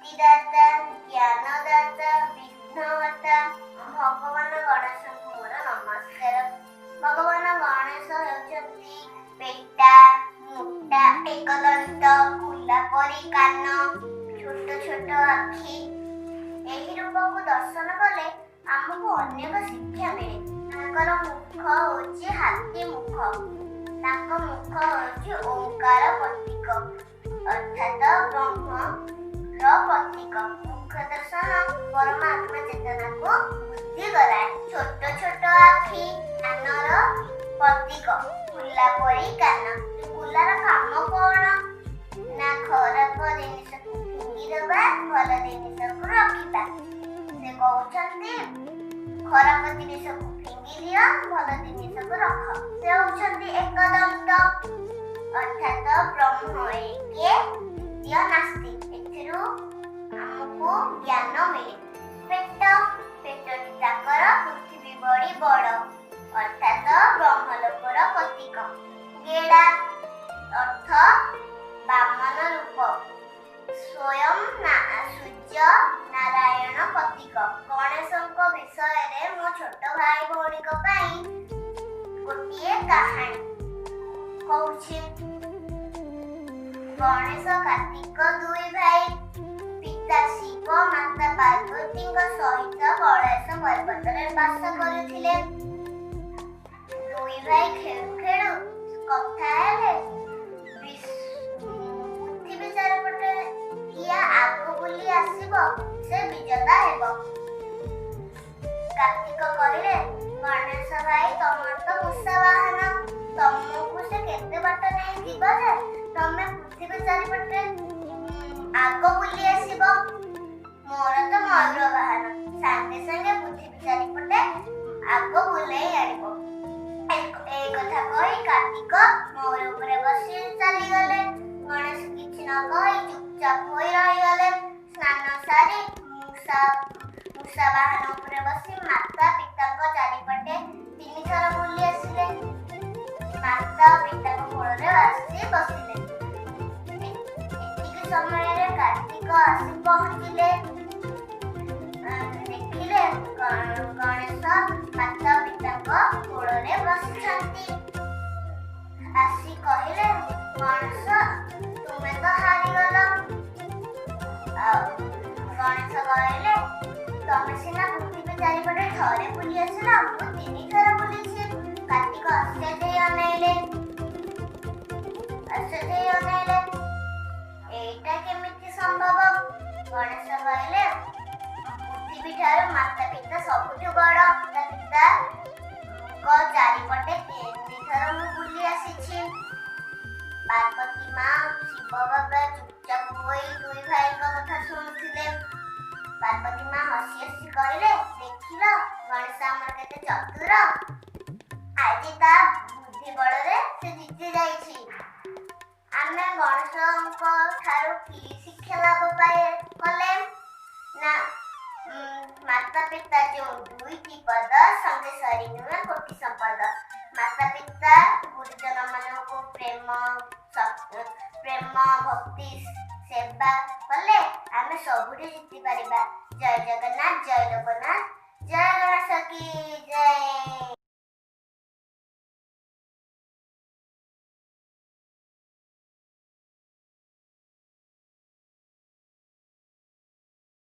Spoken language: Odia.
ଶକ୍ତିଦାତା, ଜ୍ଞାନଦାତା, ବିଘ୍ନହର୍ତ୍ତା ଭଗବାନ ଗଣେଶଙ୍କୁ ମୋର ନମସ୍କାର। ଭଗବାନ ଗଣେଶ ହେଉଛନ୍ତି ପେଟା, ମୋଟା, ଏକଦନ୍ତ, କୁଲା ପରି କାନ, ଛୋଟ ଛୋଟ ଆଖି। ଏହି ରୂପକୁ ଦର୍ଶନ କଲେ ଆମକୁ ଅନେକ ଶିକ୍ଷା ମିଳେ। ତାଙ୍କର ମୁଖ ହେଉଛି ହାତୀ ମୁଖ। ତାଙ୍କ ମୁଖ ହେଉଛି ଓଙ୍କାର ପ୍ରତୀକ, ଅର୍ଥାତ ବ୍ରହ୍ମର ପ୍ରତୀକ। ମୁଖ ଦର୍ଶନ ପରମାତ୍ମା ଚେତନାକୁ ବୃଦ୍ଧି କରାଏ। ଛୋଟ ଛୋଟ ଆଖି କାନର ପ୍ରତୀକ, କୁଲା ପରି କାନ। କୁଲାର କାମ କଣ ନା ଖରାପ ଜିନିଷକୁ ଫିଙ୍ଗିଦେବା, ଭଲ ଜିନିଷକୁ ରଖିବା। ସେ କହୁଛନ୍ତି ଖରାପ ଜିନିଷକୁ ଫିଙ୍ଗି ଦିଅ, ଭଲ ଜିନିଷକୁ ରଖ। ସେ ହେଉଛନ୍ତି ଏକଦନ୍ତ, ଅର୍ଥାତ ବ୍ରହ୍ମ ଏକେ ଦ୍ୱିତୀୟ ନାସ୍ତି। ଏଥିରୁ ଆମକୁ ଜ୍ଞାନ ମିଳେ। ପେଟ, ପେଟଟି ତାଙ୍କର ପୃଥିବୀ ବଳି ବଡ଼, ଅର୍ଥାତ ବ୍ରହ୍ମଲୋକର ପ୍ରତୀକ। ଗେଡ଼ା ଅର୍ଥ ବାମନ ରୂପ, ସ୍ୱୟଂ ସୂର୍ଯ୍ୟ ନାରାୟଣ ପ୍ରତୀକ। ଗଣେଶଙ୍କ ବିଷୟରେ ମୋ ଛୋଟ ଭାଇ ଭଉଣୀଙ୍କ ପାଇଁ ଗୋଟିଏ କାହାଣୀ କହୁଛି। ଗଣେଶ କାର୍ତ୍ତିକ ଦୁଇ ଭାଇ। ପିତା ଶିବ ମାତା ପାର୍ବତୀଙ୍କ ସହିତ କୈଳାସ ପର୍ବତରେ ବାସ କରୁଥିଲେ। ଦୁଇ ଭାଇ ଖେଳୁ ଖେଳୁ କଥା ହେଲେ, ପୃଥିବୀ ଚାରିପଟେ କିଏ ଆଗ ବୁଲି ଆସିବ ସେ ବିଜେତା ହେବ। କାର୍ତ୍ତିକ କହିଲେ, ଗଣେଶ ଭାଇ, ତମର ତ ମୂଷା ବାହନ, ତମକୁ ସେ କେତେ ବାଟ ନେଇ ଯିବ ଯେ ତମେ ପୃଥିବୀ ଚାରିପଟେ ଆଗ ବୁଲି ଆସିବ? ମୋର ତ ମୟୂର ବାହନ, ସାଙ୍ଗେ ସାଙ୍ଗେ ପୃଥିବୀ ଚାରିପଟେ ଆଗ ବୁଲେଇ ଆଣିବ। ଏଇ କଥା କହି କାର୍ତ୍ତିକ ମୟୂର ଉପରେ ବସି ଚାଲିଗଲେ। ଗଣେଶ କିଛି ନ କହି ଚୁପଚାପ ହୋଇ ରହିଗଲେ। ସ୍ନାନ ସାରି ମୂଷା ବାହନ ଉପରେ ବସି ମାତା ପିତାଙ୍କ ଚାରିପଟେ 3 ଥର ବୁଲି ଆସିଲେ। ମାତା ପିତାଙ୍କ କୋଳରେ ଆସି ବସିଲେ। ଏତିକି ସମୟରେ କାର୍ତ୍ତିକ ଆସି ପହଞ୍ଚିଲେ। ଦେଖିଲେ ଗଣେଶ ମାତା ପିତାଙ୍କ କୋଳରେ ବସିଛନ୍ତି। ଆସି କହିଲେ, ଗଣେଶ, ତୁମେ ତ ହାରିଗଲ। ଆଉ ଗଣେଶ କହିଲେ, ତମେ ସିନା ପୃଥିବୀ ଚାରିପଟେ ଥରେ ବୁଲି ଆସିଲ, ମୁଁ 3 ଥର ବୁଲିଛି। କାର୍ତ୍ତିକ ଆଶ୍ଚର୍ଯ୍ୟ ହେଇ ଅନେଇଲେ, ଆଶ୍ଚର୍ଯ୍ୟ ହେଇ ଅନେଇଲେ, ଏଇଟା କେମିତି ସମ୍ଭବ? ଗଣେଶ କହିଲେ, ପୃଥିବୀ ଠାରୁ ମାତା ପିତା ସବୁଠୁ ବଡ। ମାତା ପିତାଙ୍କ ଚାରିପଟେ 3 ଥର ମୁଁ ବୁଲି ଆସିଛି। ପାର୍ବତୀ ମା, ଶିବ ବାବା ଚୁପଚାପ ହୋଇ ଦୁଇ ଭାଇଙ୍କ କଥା ଶୁଣୁଥିଲେ। ପାର୍ବତୀ ମା ହସି ହସି କହିଲେ, ଦେଖିଲ ଗଣେଶ ଆମର କେତେ ଚତୁର, ଆଜି ତା ବୁଦ୍ଧି ବଳରେ ସେ ଜିତି ଯାଇଛି। ଆମେ ଗଣେଶଙ୍କ ଠାରୁ କି ଶିକ୍ଷା ଲାଭ ପାଇ କଲେ ନା ମାତା ପିତା ଯେଉଁ ଦୁଇଟି ପଦ, ସଙ୍ଗେ ସରି ନୁହେଁ କୋଟି ସମ୍ପଦ। ମାତା ପିତା ଗୁରୁଜନ ମାନଙ୍କୁ ପ୍ରେମ ପ୍ରେମ ଭକ୍ତି ସେବା କଲେ ଆମେ ସବୁଠି ଜିତି ପାରିବା। ଜୟ ଜଗନ୍ନାଥ, ଜୟ ଲୋକନାଥ, ଜୟ ଗଣେଶ କି ଜୟ।